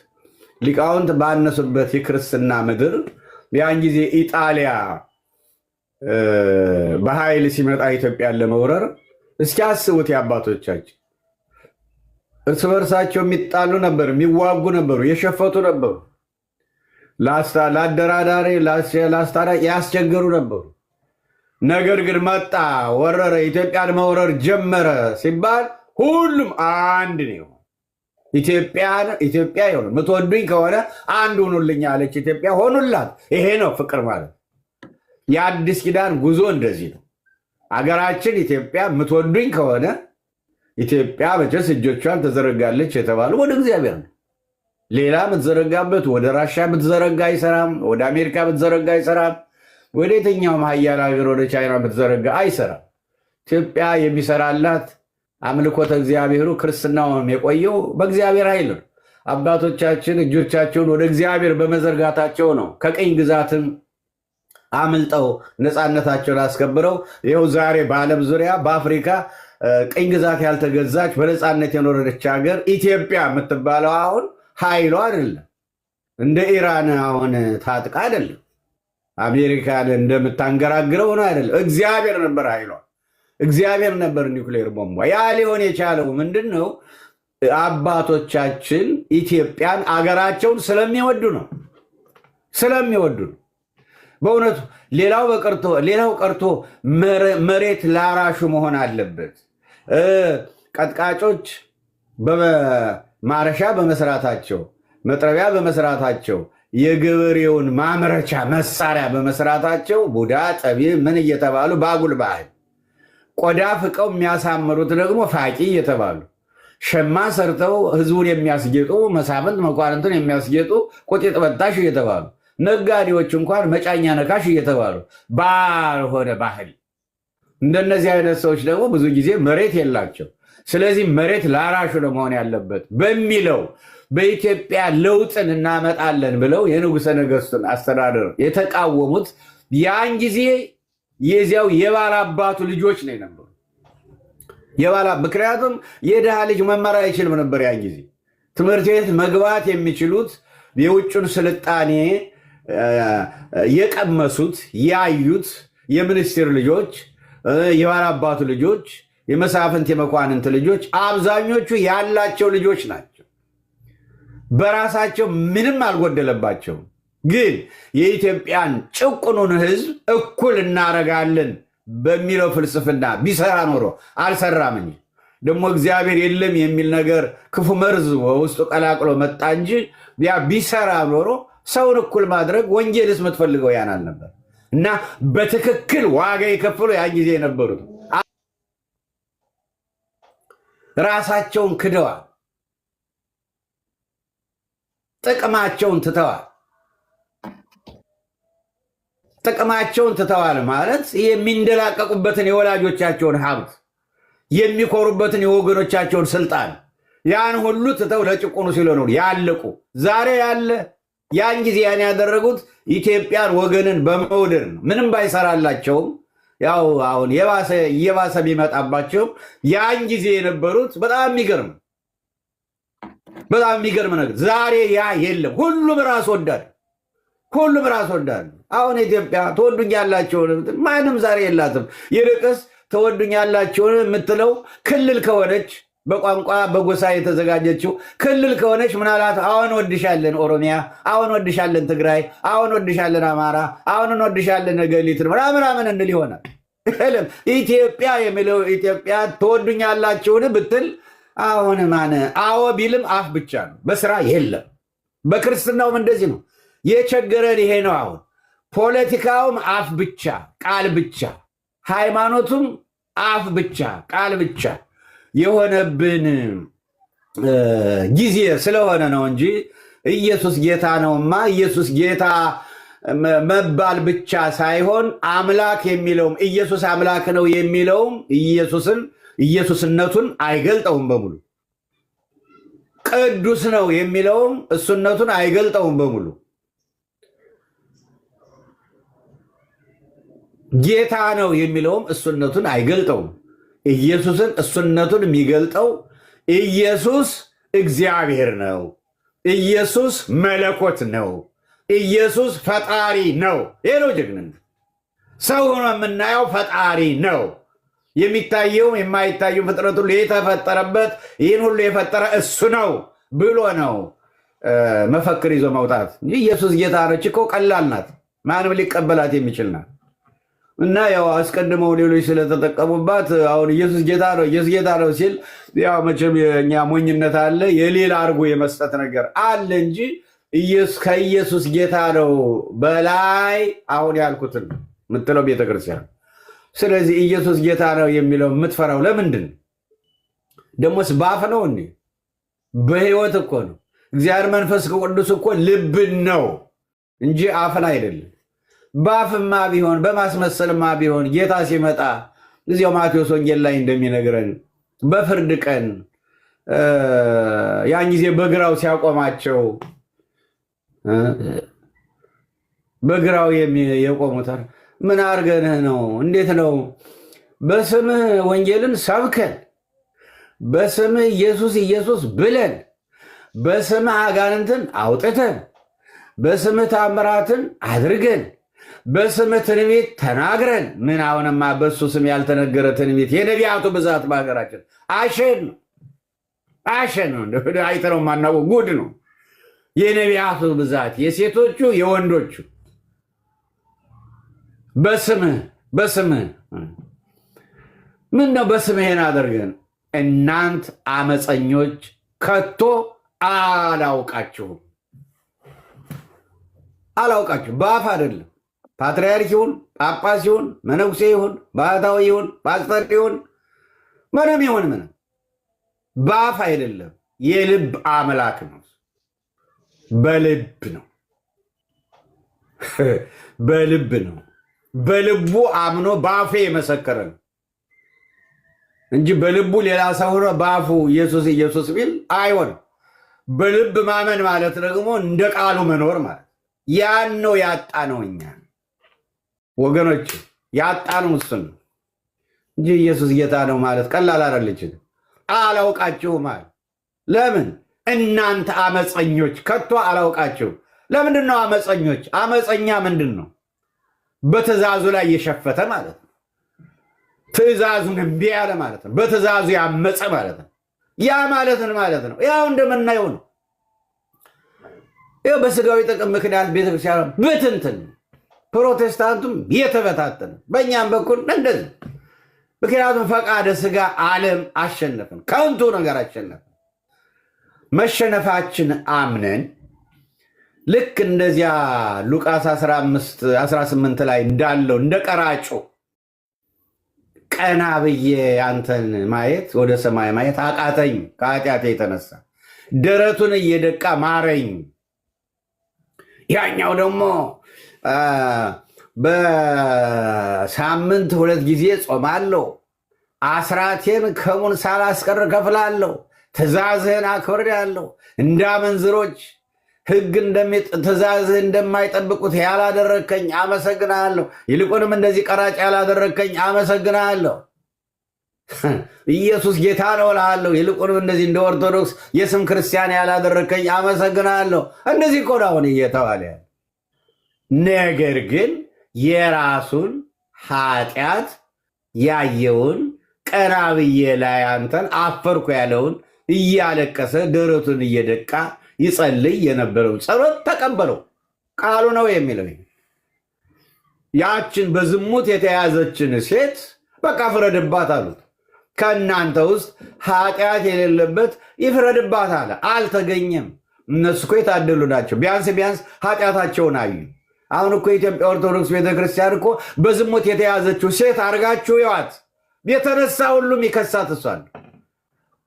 ሊቃውንት ባነሱበት የክርስትና ምድር፣ ያን ጊዜ ኢጣሊያ በኃይል ሲመጣ ኢትዮጵያን ለመውረር፣ እስኪ አስቡት፣ የአባቶቻችን እርስ በርሳቸው የሚጣሉ ነበር፣ የሚዋጉ ነበሩ፣ የሸፈቱ ነበሩ፣ ለአደራዳሪ ለአስታራቂ ያስቸገሩ ነበሩ። ነገር ግን መጣ፣ ወረረ፣ ኢትዮጵያን መውረር ጀመረ ሲባል ሁሉም አንድ ነው። ኢትዮጵያ የሆነ የምትወዱኝ ከሆነ አንድ ሁኑልኝ አለች። ኢትዮጵያ ሆኑላት። ይሄ ነው ፍቅር ማለት። የአዲስ ኪዳን ጉዞ እንደዚህ ነው። አገራችን ኢትዮጵያ የምትወዱኝ ከሆነ፣ ኢትዮጵያ መቼስ እጆቿን ተዘረጋለች የተባሉ ወደ እግዚአብሔር ነው። ሌላ የምትዘረጋበት ወደ ራሻ ብትዘረጋ አይሰራም። ወደ አሜሪካ ብትዘረጋ አይሰራም። ወደ የትኛውም ሀያል ሀገር፣ ወደ ቻይና ብትዘረጋ አይሰራም። ኢትዮጵያ የሚሰራላት አምልኮተ እግዚአብሔሩ፣ ክርስትናውም የቆየው በእግዚአብሔር ኃይል ነው። አባቶቻችን እጆቻቸውን ወደ እግዚአብሔር በመዘርጋታቸው ነው ከቅኝ ግዛትም አምልጠው ነፃነታቸውን አስከብረው ይኸው ዛሬ በዓለም ዙሪያ በአፍሪካ ቅኝ ግዛት ያልተገዛች በነፃነት የኖረች ሀገር ኢትዮጵያ የምትባለው አሁን ኃይሏ አይደለም። እንደ ኢራን አሁን ታጥቃ አይደለም። አሜሪካን እንደምታንገራግረው ሆነ አይደለም። እግዚአብሔር ነበር ኃይሏ። እግዚአብሔር ነበር ኒውክሌር ቦምቧ። ያ ሊሆን የቻለው ምንድን ነው? አባቶቻችን ኢትዮጵያን አገራቸውን ስለሚወዱ ነው። ስለሚወዱ ነው። በእውነቱ ሌላው ቀርቶ መሬት ላራሹ መሆን አለበት። ቀጥቃጮች ማረሻ በመስራታቸው፣ መጥረቢያ በመስራታቸው፣ የገበሬውን ማምረቻ መሳሪያ በመስራታቸው ቡዳ ጠቢብ ምን እየተባሉ፣ በአጉል ባህል ቆዳ ፍቀው የሚያሳምሩት ደግሞ ፋቂ እየተባሉ፣ ሸማ ሰርተው ህዝቡን የሚያስጌጡ፣ መሳፍንት መኳንንትን የሚያስጌጡ ቁጢጥ በጣሽ እየተባሉ፣ ነጋዴዎች እንኳን መጫኛ ነካሽ እየተባሉ ባልሆነ ባህል፣ እንደነዚህ አይነት ሰዎች ደግሞ ብዙ ጊዜ መሬት የላቸው። ስለዚህ መሬት ላራሹ ለመሆን ያለበት በሚለው በኢትዮጵያ ለውጥን እናመጣለን ብለው የንጉሠ ነገሥቱን አስተዳደር የተቃወሙት ያን ጊዜ የዚያው የባላባቱ ልጆች ነው የነበሩ። ምክንያቱም የድሃ ልጅ መማር አይችልም ነበር። ያን ጊዜ ትምህርት ቤት መግባት የሚችሉት የውጩን ስልጣኔ የቀመሱት፣ ያዩት የሚኒስቴር ልጆች፣ የባላባቱ ልጆች፣ የመሳፍንት የመኳንንት ልጆች፣ አብዛኞቹ ያላቸው ልጆች ናቸው። በራሳቸው ምንም አልጎደለባቸውም። ግን የኢትዮጵያን ጭቁኑን ሕዝብ እኩል እናረጋለን በሚለው ፍልስፍና ቢሰራ ኖሮ፣ አልሰራም እንጂ፣ ደግሞ እግዚአብሔር የለም የሚል ነገር ክፉ መርዝ ውስጡ ቀላቅሎ መጣ እንጂ፣ ያ ቢሰራ ኖሮ ሰውን እኩል ማድረግ ወንጌልስ የምትፈልገው ያን አልነበር። እና በትክክል ዋጋ የከፈሉ ያን ጊዜ የነበሩት ራሳቸውን ክደዋል፣ ጥቅማቸውን ትተዋል። ጥቅማቸውን ትተዋል ማለት የሚንደላቀቁበትን የወላጆቻቸውን ሀብት፣ የሚኮሩበትን የወገኖቻቸውን ስልጣን፣ ያን ሁሉ ትተው ለጭቁኑ ሲሉ ነው ያለቁ። ዛሬ ያለ ያን ጊዜ ያን ያደረጉት ኢትዮጵያን ወገንን በመውደድ ነው። ምንም ባይሰራላቸውም፣ ያው አሁን እየባሰ ቢመጣባቸውም፣ ያን ጊዜ የነበሩት በጣም የሚገርም ነገር ዛሬ ያ የለም። ሁሉም ራስ ወዳድ፣ ሁሉም ራስ ወዳድ። አሁን ኢትዮጵያ ትወዱኛላችሁን? ማንም ዛሬ የላትም። ይልቅስ ትወዱኛላችሁን የምትለው ክልል ከሆነች፣ በቋንቋ በጎሳ የተዘጋጀችው ክልል ከሆነች ምናልባት አሁን እንወድሻለን ኦሮሚያ፣ አሁን እንወድሻለን ትግራይ፣ አሁን እንወድሻለን አማራ፣ አሁን እንወድሻለን እገሊትን ምናምን እንል ይሆናል። ኢትዮጵያ የሚለው ኢትዮጵያ ትወዱኛላችሁን ብትል አሁን ማን አዎ ቢልም አፍ ብቻ ነው፣ በስራ የለም። በክርስትናውም እንደዚህ ነው። የቸገረን ይሄ ነው። አሁን ፖለቲካውም አፍ ብቻ ቃል ብቻ፣ ሃይማኖቱም አፍ ብቻ ቃል ብቻ የሆነብን ጊዜ ስለሆነ ነው እንጂ ኢየሱስ ጌታ ነውማ። ኢየሱስ ጌታ መባል ብቻ ሳይሆን አምላክ የሚለውም፣ ኢየሱስ አምላክ ነው የሚለውም ኢየሱስን ኢየሱስነቱን አይገልጠውም በሙሉ። ቅዱስ ነው የሚለውም እሱነቱን አይገልጠውም በሙሉ። ጌታ ነው የሚለውም እሱነቱን አይገልጠውም። ኢየሱስን እሱነቱን የሚገልጠው ኢየሱስ እግዚአብሔር ነው። ኢየሱስ መለኮት ነው። ኢየሱስ ፈጣሪ ነው። ይህ ነው ጀግንነት። ሰው ሆኖ የምናየው ፈጣሪ ነው። የሚታየውም የማይታየው ፍጥረት ሁሉ የተፈጠረበት፣ ይህን ሁሉ የፈጠረ እሱ ነው ብሎ ነው መፈክር ይዞ መውጣት። ኢየሱስ ጌታ ነች እኮ ቀላል ናት። ማንም ሊቀበላት የሚችል ናት። እና ያው አስቀድመው ሌሎች ስለተጠቀሙባት አሁን ኢየሱስ ጌታ ነው፣ ኢየሱስ ጌታ ነው ሲል ያው መቼም የእኛ ሞኝነት አለ፣ የሌላ አድርጎ የመስጠት ነገር አለ እንጂ ከኢየሱስ ጌታ ነው በላይ አሁን ያልኩትን የምትለው ቤተክርስቲያን። ስለዚህ ኢየሱስ ጌታ ነው የሚለው የምትፈራው ለምንድን ነው? ደግሞስ በአፍ ነው እንዴ? በህይወት እኮ ነው። እግዚአብሔር መንፈስ ቅዱስ እኮ ልብን ነው እንጂ አፍን አይደለም። በአፍማ ቢሆን፣ በማስመሰልማ ቢሆን፣ ጌታ ሲመጣ እዚያው ማቴዎስ ወንጌል ላይ እንደሚነግረን በፍርድ ቀን ያን ጊዜ በግራው ሲያቆማቸው፣ በግራው የቆሙት ምን አድርገንህ ነው? እንዴት ነው? በስምህ ወንጌልን ሰብከን፣ በስምህ ኢየሱስ ኢየሱስ ብለን፣ በስምህ አጋንንትን አውጥተን፣ በስምህ ታምራትን አድርገን፣ በስምህ ትንቢት ተናግረን፣ ምን አሁንማ በእሱ ስም ያልተነገረ ትንቢት፣ የነቢያቱ ብዛት በሀገራችን አሸን ነው፣ አሸን ነው። አይተነው የማናውቀው ጉድ ነው። የነቢያቱ ብዛት የሴቶቹ የወንዶቹ፣ በስምህ በስምህ ምን ነው በስምህ ይሄን አድርገን፣ እናንት አመፀኞች ከቶ አላውቃችሁም፣ አላውቃችሁም። በአፍ አይደለም። ፓትርያርክ ይሁን፣ ጳጳስ ይሁን፣ መነኩሴ ይሁን፣ ባህታዊ ይሁን፣ ፓስተር ይሁን፣ ምንም ይሁን ምንም በአፍ አይደለም። የልብ አምላክ ነው። በልብ ነው። በልብ ነው። በልቡ አምኖ በአፉ የመሰከረ ነው እንጂ በልቡ ሌላ ሰው ሆኖ በአፉ ኢየሱስ ኢየሱስ ቢል አይሆንም። በልብ ማመን ማለት ደግሞ እንደ ቃሉ መኖር ማለት፣ ያን ነው ያጣነው እኛ ወገኖች፣ ያጣነው እሱን ነው እንጂ ኢየሱስ ጌታ ነው ማለት ቀላል አይደለችም። አላውቃችሁም አለ። ለምን? እናንተ አመፀኞች ከቶ አላውቃችሁም። ለምንድን ነው አመፀኞች? አመፀኛ ምንድን ነው? በትእዛዙ ላይ የሸፈተ ማለት ነው። ትእዛዙን እምቢ ያለ ማለት ነው። በትእዛዙ ያመፀ ማለት ነው። ያ ማለት ምን ማለት ነው? ያው እንደምናየው ነው። ይኸው በስጋዊ ጥቅም ምክንያት ቤተክርስቲያን ብትንትን፣ ፕሮቴስታንቱም የተበታተነ፣ በእኛም በኩል እንደዚህ። ምክንያቱም ፈቃደ ስጋ ዓለም አሸነፍን፣ ከንቱ ነገር አሸነፍን። መሸነፋችን አምነን ልክ እንደዚያ ሉቃስ 15 18 ላይ እንዳለው እንደ ቀራጩ ቀና ብዬ አንተን ማየት፣ ወደ ሰማይ ማየት አቃተኝ ከኃጢአቴ የተነሳ፣ ደረቱን እየደቃ ማረኝ። ያኛው ደግሞ በሳምንት 2 ጊዜ ጾማለሁ፣ አስራቴን ከሙን ሳላስቀር ከፍላለሁ፣ ትእዛዝህን አክብሬአለሁ፣ እንዳመንዝሮች ሕግ ትእዛዝህ እንደማይጠብቁት ያላደረግከኝ አመሰግናለሁ። ይልቁንም እንደዚህ ቀራጭ ያላደረግከኝ አመሰግናለሁ። ኢየሱስ ጌታ ነው እልሃለሁ። ይልቁንም እንደዚህ እንደ ኦርቶዶክስ የስም ክርስቲያን ያላደረግከኝ አመሰግናለሁ። እንደዚህ እኮ ነው አሁን እየተባለ ያለ። ነገር ግን የራሱን ኃጢአት ያየውን ቀና ብዬ ላይ አንተን አፈርኩ ያለውን እያለቀሰ ደረቱን እየደቃ ይጸልይ የነበረው ጸሎት ተቀበለው። ቃሉ ነው የሚለው። ያችን በዝሙት የተያዘችን ሴት በቃ ፍረድባት አሉት። ከእናንተ ውስጥ ኃጢአት የሌለበት ይፍረድባት አለ። አልተገኘም። እነሱ እኮ የታደሉ ናቸው። ቢያንስ ቢያንስ ኃጢአታቸውን አዩ። አሁን እኮ የኢትዮጵያ ኦርቶዶክስ ቤተክርስቲያን እኮ በዝሙት የተያዘችው ሴት አድርጋችሁ ይዋት። የተነሳ ሁሉም ይከሳት እሷን።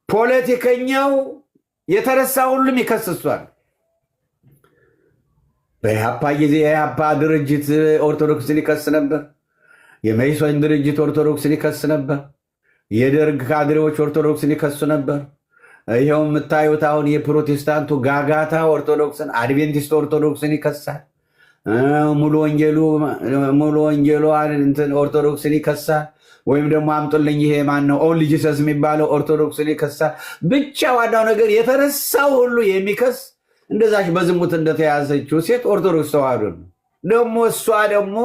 ፖለቲከኛው የተነሳ ሁሉም ይከስ እሷን። በኢህአፓ ጊዜ የኢህአፓ ድርጅት ኦርቶዶክስን ይከስ ነበር። የመኢሶን ድርጅት ኦርቶዶክስን ይከስ ነበር። የደርግ ካድሬዎች ኦርቶዶክስን ይከሱ ነበር። ይኸው የምታዩት አሁን የፕሮቴስታንቱ ጋጋታ ኦርቶዶክስን፣ አድቬንቲስት ኦርቶዶክስን ይከሳል። ሙሉ ወንጌሉ ኦርቶዶክስን ይከሳል። ወይም ደግሞ አምጡልኝ ይሄ ማን ነው Only Jesus የሚባለው ኦርቶዶክስን ይከሳል። ብቻ ዋናው ነገር የተነሳው ሁሉ የሚከስ እንደዛች በዝሙት እንደተያዘችው ሴት ኦርቶዶክስ ተዋህዶ ነው። ደግሞ እሷ ደግሞ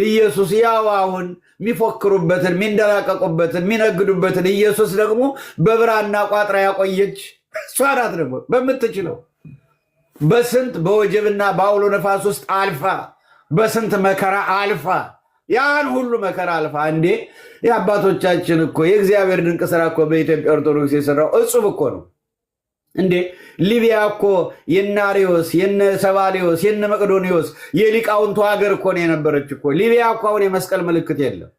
ኢየሱስ ያው አሁን የሚፎክሩበትን የሚንደላቀቁበትን የሚነግዱበትን ኢየሱስ ደግሞ በብራና ቋጥራ ያቆየች እሷ ናት። ደግሞ በምትችለው በስንት በወጀብና በአውሎ ነፋስ ውስጥ አልፋ በስንት መከራ አልፋ ያን ሁሉ መከራ አልፋ እንዴ የአባቶቻችን እኮ የእግዚአብሔር ድንቅ ስራ እኮ በኢትዮጵያ ኦርቶዶክስ የሰራው እጹብ እኮ ነው። እንዴ ሊቢያ እኮ የነ አሪዮስ የነ ሰባሊዮስ የነ መቅዶኒዮስ የሊቃውንቱ ሀገር እኮ ነው የነበረች እኮ። ሊቢያ እኮ አሁን የመስቀል ምልክት የለም።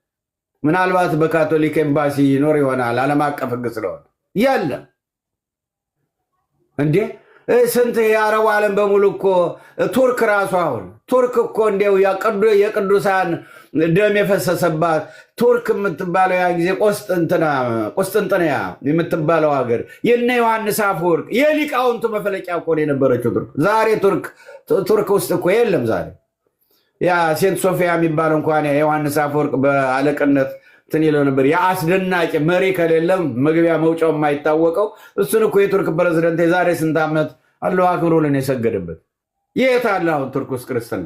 ምናልባት በካቶሊክ ኤምባሲ ይኖር ይሆናል ዓለም አቀፍ ሕግ ስለሆነ የለም። እንዴ ስንት የአረቡ ዓለም በሙሉ እኮ ቱርክ ራሱ አሁን ቱርክ እኮ እንዲያው የቅዱሳን ደም የፈሰሰባት ቱርክ የምትባለው ያ ጊዜ ቆስጥንጥንያ የምትባለው ሀገር የነ ዮሐንስ አፈወርቅ የሊቃውንቱ መፈለቂያ እኮ ነው የነበረችው ቱርክ። ዛሬ ቱርክ ውስጥ እኮ የለም። ዛሬ ያ ሴንት ሶፊያ የሚባለው እንኳን ዮሐንስ አፈወርቅ በአለቅነት እንትን ይለው ነበር። የአስደናቂ መሪ ከሌለም መግቢያ መውጫው የማይታወቀው እሱን እኮ የቱርክ ፕሬዝደንት የዛሬ ስንት ዓመት አላሁ አክብሮልን የሰገደበት የት አለ አሁን ቱርክ ውስጥ ክርስትና?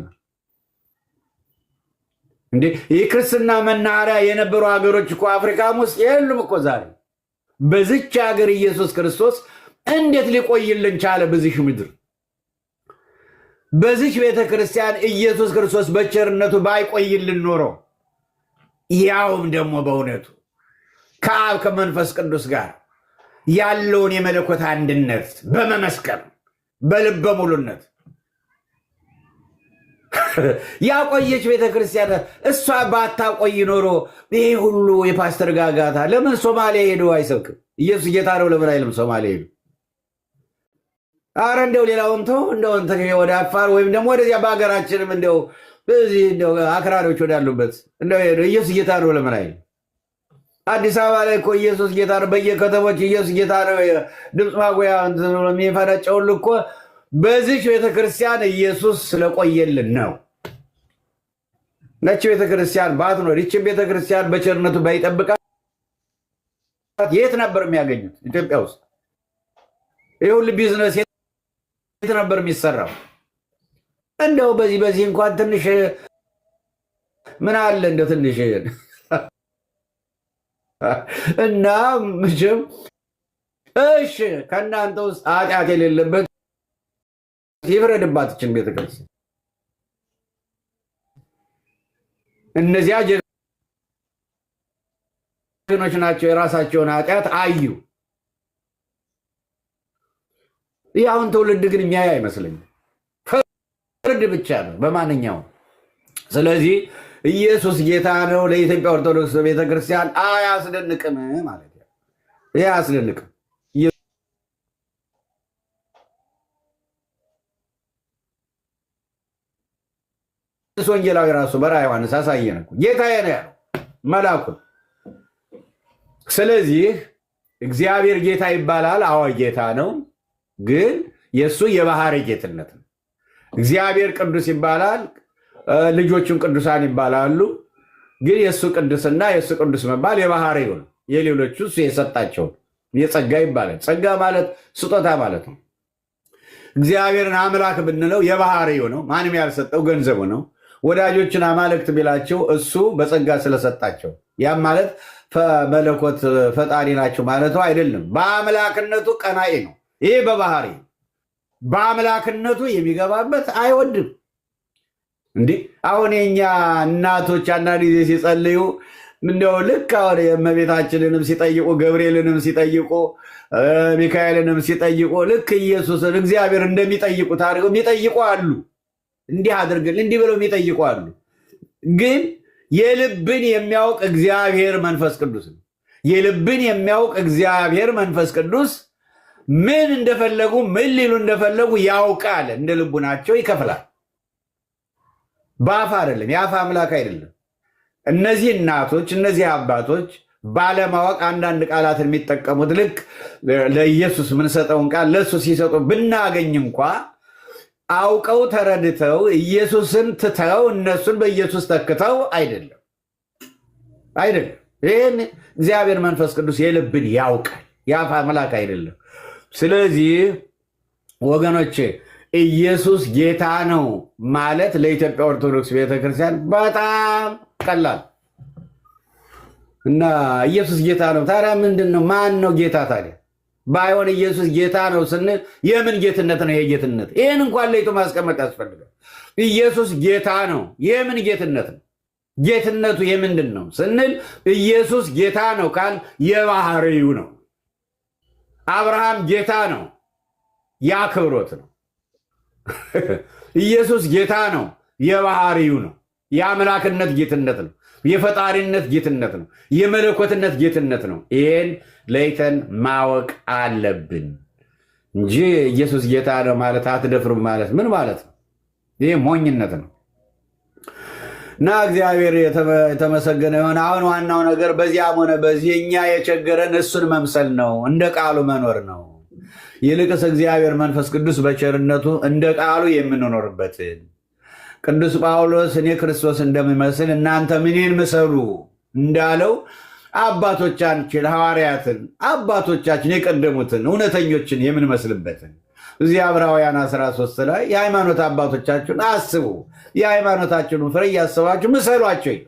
እንዴ የክርስትና መናኸሪያ የነበሩ ሀገሮች እኮ አፍሪካም ውስጥ የሉም እኮ ዛሬ። በዚች ሀገር ኢየሱስ ክርስቶስ እንዴት ሊቆይልን ቻለ? በዚህ ምድር በዚች ቤተ ክርስቲያን ኢየሱስ ክርስቶስ በቸርነቱ ባይቆይልን ኖሮ ያውም ደግሞ በእውነቱ ከአብ ከመንፈስ ቅዱስ ጋር ያለውን የመለኮት አንድነት በመመስከር በልበ ሙሉነት ያቆየች ቤተክርስቲያን እሷ ባታቆይ ኖሮ ይሄ ሁሉ የፓስተር ጋጋታ ለምን ሶማሊያ ሄዶ አይሰብክም? ኢየሱስ ጌታ ነው ለምን አይልም? ሶማሊያ ሄዶ አረ እንደው ሌላውን ተው፣ እንደው እንትን ወደ አፋር ወይም ደግሞ ወደዚያ በሀገራችንም እንደው በዚህ እንደው አክራሪዎች ወዳሉበት እንደው ሄዶ ኢየሱስ ጌታ ነው ለምን አይልም? አዲስ አበባ ላይ እኮ ኢየሱስ ጌታ ነው፣ በየከተሞች ኢየሱስ ጌታ ነው ድምፅ ማጉያ የሚፈነጨው እኮ በዚች ቤተክርስቲያን ኢየሱስ ስለቆየልን ነው። ነች ቤተክርስቲያን ባትኖር ይችን ቤተክርስቲያን በቸርነቱ ባይጠብቃት የት ነበር የሚያገኙት? ኢትዮጵያ ውስጥ ይህ ሁሉ ቢዝነስ የት ነበር የሚሰራው? እንደው በዚህ በዚህ እንኳን ትንሽ ምን አለ እንደው ትንሽ እና መቼም እሺ ከእናንተ ውስጥ ኃጢአት የሌለበት ይፍረድባት ይችን ቤተክርስቲያን። እነዚያ ጀግኖች ናቸው፣ የራሳቸውን ኃጢአት አዩ። ይህ አሁን ትውልድ ግን የሚያይ አይመስለኝም። ፍርድ ብቻ ነው በማንኛውም። ስለዚህ ኢየሱስ ጌታ ነው ለኢትዮጵያ ኦርቶዶክስ ቤተክርስቲያን አያስደንቅም ማለት ነው። ይህ አያስደንቅም። ወንጌላዊ ራሱ በራእየ ዮሐንስ አሳየን እኮ፣ ጌታዬ ነው ያለው መላኩን። ስለዚህ እግዚአብሔር ጌታ ይባላል። አዎ ጌታ ነው፣ ግን የእሱ የባህሪ ጌትነት ነው። እግዚአብሔር ቅዱስ ይባላል፣ ልጆቹም ቅዱሳን ይባላሉ። ግን የእሱ ቅድስና፣ የእሱ ቅዱስ መባል የባህሪው ነው። የሌሎቹ እሱ የሰጣቸው የጸጋ ይባላል። ጸጋ ማለት ስጦታ ማለት ነው። እግዚአብሔርን አምላክ ብንለው የባህሪው ነው። ማንም ያልሰጠው ገንዘቡ ነው። ወዳጆችን አማልክት ቢላቸው እሱ በጸጋ ስለሰጣቸው፣ ያም ማለት መለኮት ፈጣሪ ናቸው ማለቱ አይደለም። በአምላክነቱ ቀናኢ ነው። ይህ በባህሪ፣ በአምላክነቱ የሚገባበት አይወድም። እንዲህ አሁን የኛ እናቶች አንዳንድ ጊዜ ሲጸልዩ እንደው ልክ አሁን የእመቤታችንንም ሲጠይቁ፣ ገብርኤልንም ሲጠይቁ፣ ሚካኤልንም ሲጠይቁ፣ ልክ ኢየሱስን እግዚአብሔር እንደሚጠይቁት አድርገው የሚጠይቁ አሉ። እንዲህ አድርግን እንዲህ ብለው የሚጠይቁ አሉ። ግን የልብን የሚያውቅ እግዚአብሔር መንፈስ ቅዱስ ነው። የልብን የሚያውቅ እግዚአብሔር መንፈስ ቅዱስ ምን እንደፈለጉ፣ ምን ሊሉ እንደፈለጉ ያውቃል። እንደ ልቡናቸው ይከፍላል። በአፍ አይደለም፣ የአፍ አምላክ አይደለም። እነዚህ እናቶች፣ እነዚህ አባቶች ባለማወቅ አንዳንድ ቃላትን የሚጠቀሙት ልክ ለኢየሱስ የምንሰጠውን ቃል ለእሱ ሲሰጡ ብናገኝ እንኳ አውቀው ተረድተው ኢየሱስን ትተው እነሱን በኢየሱስ ተክተው አይደለም፣ አይደለም። ይህን እግዚአብሔር መንፈስ ቅዱስ የልብን ያውቃል። የአፍ አምላክ አይደለም። ስለዚህ ወገኖቼ፣ ኢየሱስ ጌታ ነው ማለት ለኢትዮጵያ ኦርቶዶክስ ቤተክርስቲያን በጣም ቀላል እና ኢየሱስ ጌታ ነው። ታዲያ ምንድን ነው? ማን ነው ጌታ ታዲያ? ባይሆን ኢየሱስ ጌታ ነው ስንል የምን ጌትነት ነው? ይሄ ጌትነት፣ ይህን እንኳን ለይቶ ማስቀመጥ ያስፈልጋል። ኢየሱስ ጌታ ነው፣ የምን ጌትነት ነው? ጌትነቱ የምንድን ነው ስንል ኢየሱስ ጌታ ነው ካል የባህሪው ነው። አብርሃም ጌታ ነው፣ የአክብሮት ነው። ኢየሱስ ጌታ ነው፣ የባህሪው ነው። የአምላክነት ጌትነት ነው። የፈጣሪነት ጌትነት ነው። የመለኮትነት ጌትነት ነው። ይህን ለይተን ማወቅ አለብን እንጂ ኢየሱስ ጌታ ነው ማለት አትደፍሩም ማለት ምን ማለት ነው? ይህ ሞኝነት ነው። እና እግዚአብሔር የተመሰገነ የሆነ፣ አሁን ዋናው ነገር በዚያም ሆነ በዚህ እኛ የቸገረን እሱን መምሰል ነው፣ እንደ ቃሉ መኖር ነው። ይልቅስ እግዚአብሔር መንፈስ ቅዱስ በቸርነቱ እንደ ቃሉ የምንኖርበትን፣ ቅዱስ ጳውሎስ እኔ ክርስቶስ እንደምመስል እናንተ እኔን ምሰሉ እንዳለው፣ አባቶቻችን ሐዋርያትን፣ አባቶቻችን የቀደሙትን እውነተኞችን የምንመስልበትን፣ እዚህ ዕብራውያን 13 ላይ የሃይማኖት አባቶቻችሁን አስቡ፣ የሃይማኖታችሁን ፍሬ እያሰባችሁ ምሰሏቸው ይላል።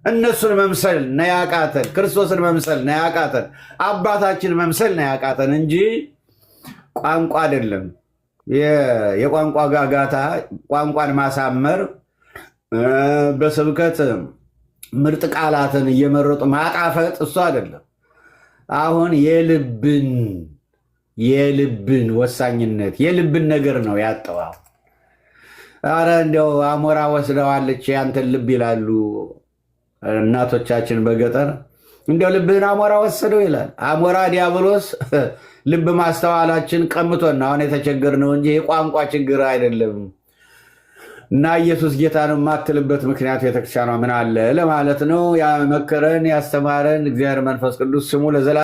እነሱን መምሰል ነው ያቃተን፣ ክርስቶስን መምሰል ነው ያቃተን፣ አባታችን መምሰል ነው ያቃተን እንጂ ቋንቋ አይደለም። የቋንቋ ጋጋታ፣ ቋንቋን ማሳመር፣ በስብከት ምርጥ ቃላትን እየመረጡ ማጣፈጥ እሱ አይደለም። አሁን የልብን ወሳኝነት፣ የልብን ነገር ነው ያጠዋው። አረ እንዲያው አሞራ ወስደዋለች ያንተን ልብ ይላሉ እናቶቻችን በገጠር። እንዲያው ልብህን አሞራ ወሰደው ይላል። አሞራ ዲያብሎስ ልብ ማስተዋላችን ቀምቶን አሁን የተቸገርነው እንጂ የቋንቋ ችግር አይደለም። እና ኢየሱስ ጌታ ነው የማትልበት ምክንያት ቤተክርስቲያኗ ምን አለ ለማለት ነው። ያመከረን ያስተማረን እግዚአብሔር መንፈስ ቅዱስ ስሙ ለዘላለም